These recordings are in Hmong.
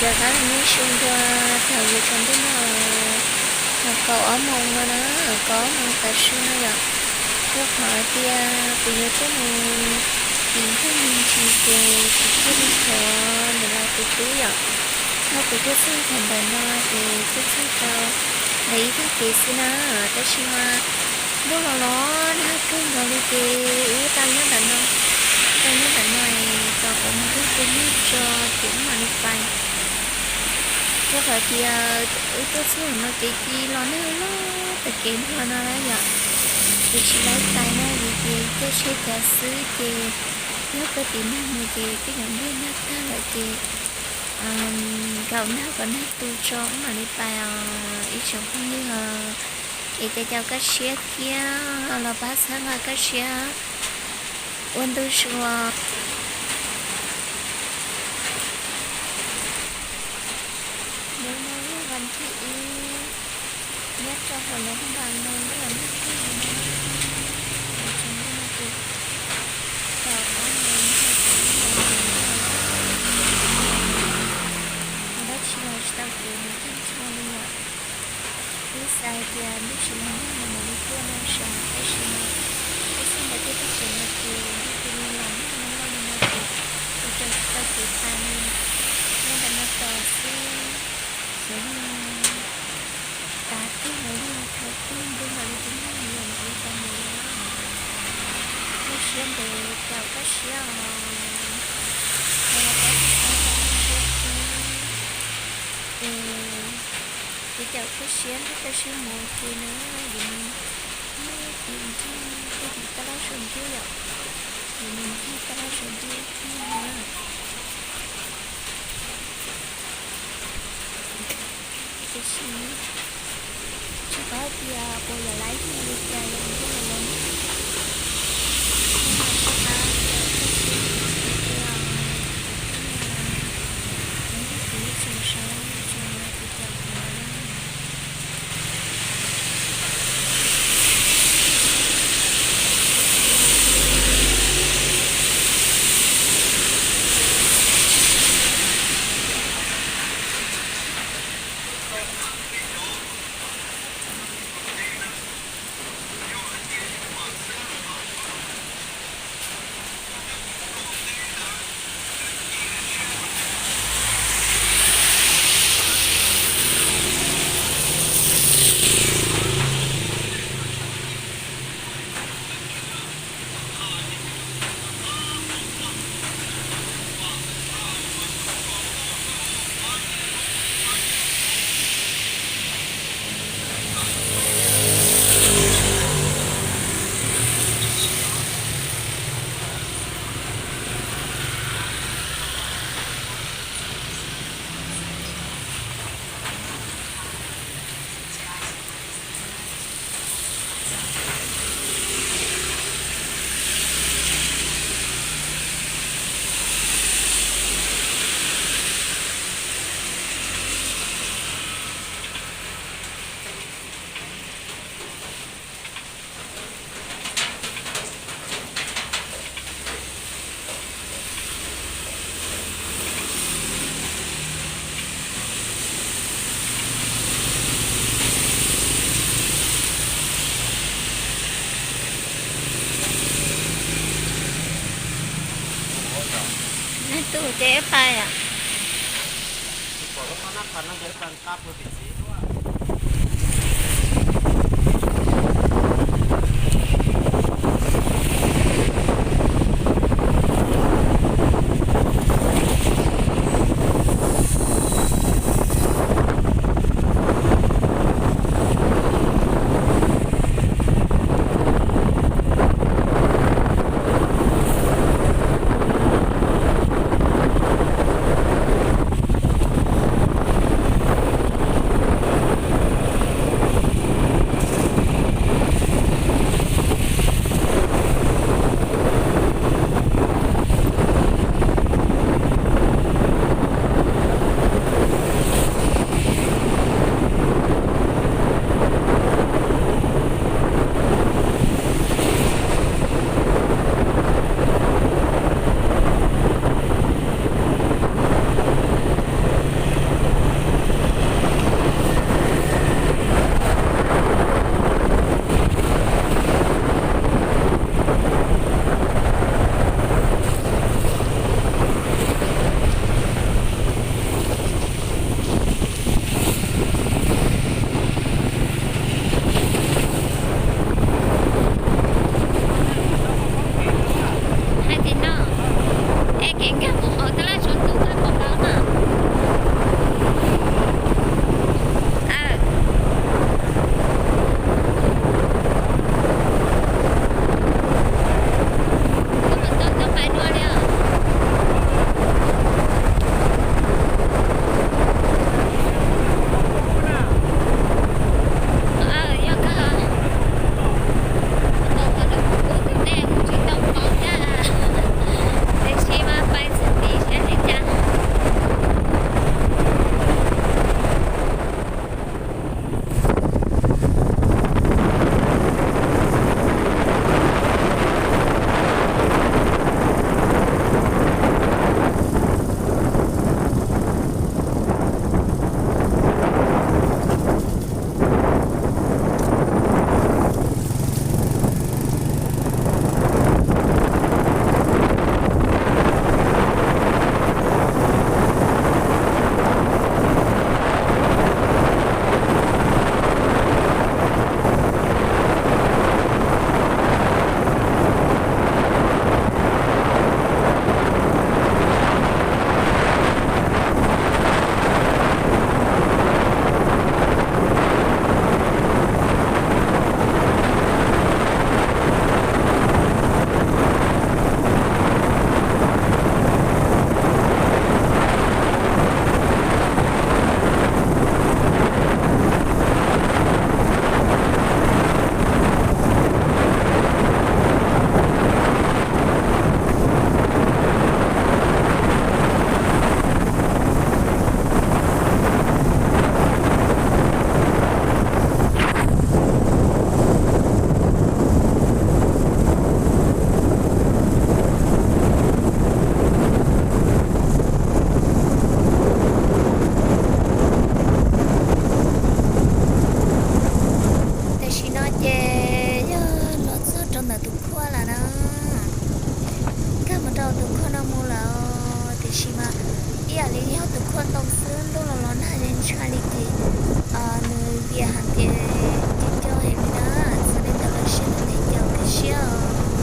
Rov qab los nej su ntua thaum yuav tsaus ntuj no, thaum kaum ob moos no na, kaum ob moos tav su no yom. Rau qhov tias kuv yuav tuaj mus tim ntug me ntsis ces kuv thiaj li thov ntawm lawv tus tub yom. Thaum kuv tuaj txog thaum ntawm no ces tuaj txog rau ntawm ib tag kev xwb na, tab sis mas ntuj los los nag kawg nkaus li ces wb tau nyob ntawm no, tau nyob ntawm no es tos qhov ntuj tu nag tso ces wb mam li pais. Rau qhov tias wb tuaj txog no ces cia li los nag loj tav kev nplog no lawm yom. Ces tsis laib pais no vim ces caij tsheb cav xwb ces yog peb tiv nag mus ces tej zaum nplej nag tag lawm ces kaum nag kom nag tu tso wb mam li pais os ib tsoom phooj ywg. Es cov caum kaj siab thiab los pab txhawb nqa kaj siab ua ntu zus. Hnub no yog vas thib ib nyob rau hauv lub npas no yog nag kawg li na, tsaus ntuj no ces kaum ob moos yog kaum ib moos ces ntuj los los, mus dab tsi los tsis tau kev mus tag nrho li yom. Wb xav hais tias ntuj tsis los nag los mam li tuaj no sav, tab sis mas tuaj txog ntawm tej tog kev no ces ntuj cia li los nag loj loj li no ces kuv caum tsis tau kev pais li, nyob ntawm no tos xwb. Xyov yog tav twg los yog thaum twg ntuj mam li tu nag los mam li tau mus li na. Lub siab ntev caum kaj siab os, los pab txhawb nqa kaj siab thiab. Es kev caum kaj siab nrog kaj siab mus ua ke na, vim nws nyob tim ntug, nyob tim taj laj saum ntuj yom, vim nws nyob taj laj saum ntuj thiab na. Tiam sis tsis paub tias puas yog laib nag li cas yog ntuj los los nag, nyob no sab qab caum kaj siab ua ke os, tus tub na, kuv nrog kuv ib tsoom saib tsoom ua kev caum kuv na. Nag tu ces wb pais yom. Ib yam li yog tus khuaj ntoo xwb, ntuj los los nag ntshai li ces nws vias hais tias cog cog heev li na. Txog li ntawd lawm seb nws ntev cas peb siab os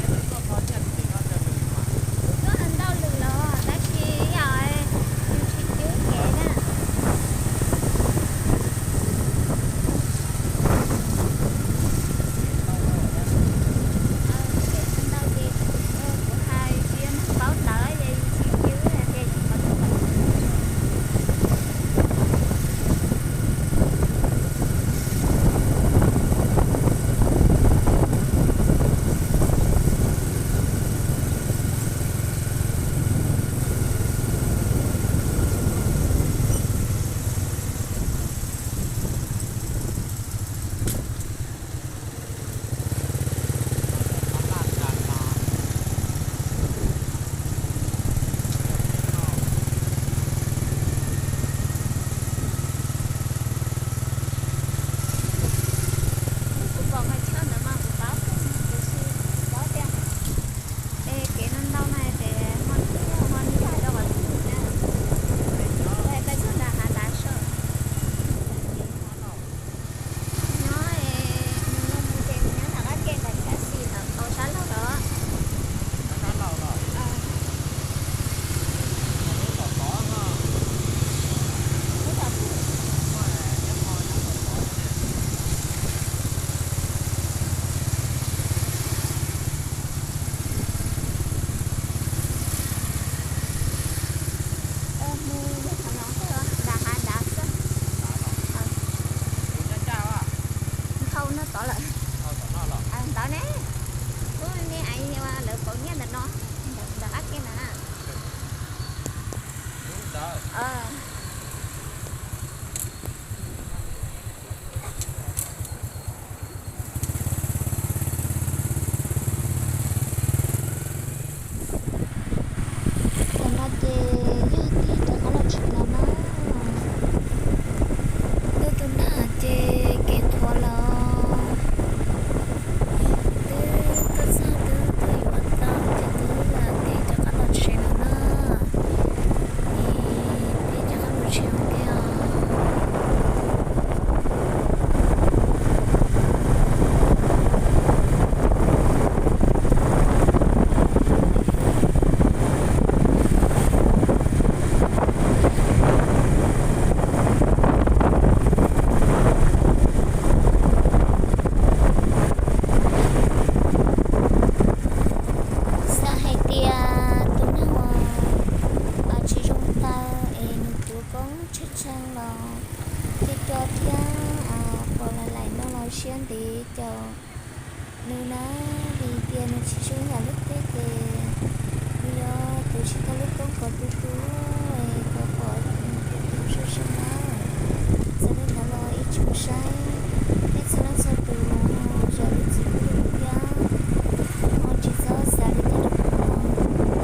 ib tsoom phooj ywg. Kuv tuaj ntau lwm los tab sis yog tsis cub kev na. Kev ntau ces kuv hais tsis yog neeg paub ntawv ces tsis cub ces tsis pom tus. Kuv pom nqaij tshaj ntawd mas kuv paub, tiam sis kuv paub tias es kev ntau ntau no ces ho twb ho ncaj rau qhov twg na. Peb txog nram hav dav saum. Nyob mus ces nyob nram qab ke ntawm sab xis ntawm qhov sab laug los. Mus yog qhov no nram hav dav xwb. Nthau no tod lawm. Ntawd ne, lub me me lawv pauv nyiaj ntawm no, ntawm qab ke ntawd na. Tam no ces yog twb rov qab los tsev lawm na. Twb tu nag ces kev qhuav lawm. Twb tuaj txog twb tuaj yuav tau ces twb twb rov qab los tsev lawm na. Es peb rov qab mus tsev ua ke os. Xav hais tias tus neeg uas tsis zoo taw es nws tuav koob tseg tshee los co co thiab, pom laim laim no los siab ntev caum nws na, vim tias nws tsis zoo yam lub teb ces nws yuav tuav tsis tau lub koob kom tu tu, kom pom tu tu zoo zoo na. Txawm li ntawd los ib tsoom saib, peb txhua leej txhua tus zam lub txim pub rau thiab, ho tsis txhob xav li cas rau kuv no.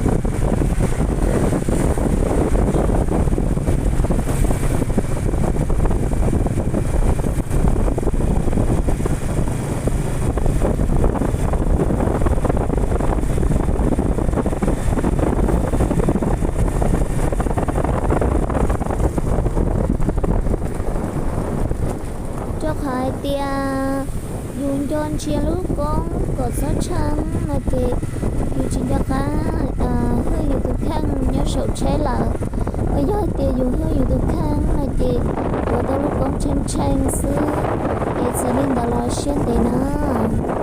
Rau qhov hais tias yus nco ntsia lub koob kom txhob tshee no ces yus tsis nco qab hwj yus tus kheej nyob saum tsheb lawm. Yog hais tias yus hwj yus tus kheej no ces tuav tau lub koob tshee tshee xwb, es txawm li ntawd los siab ntev na.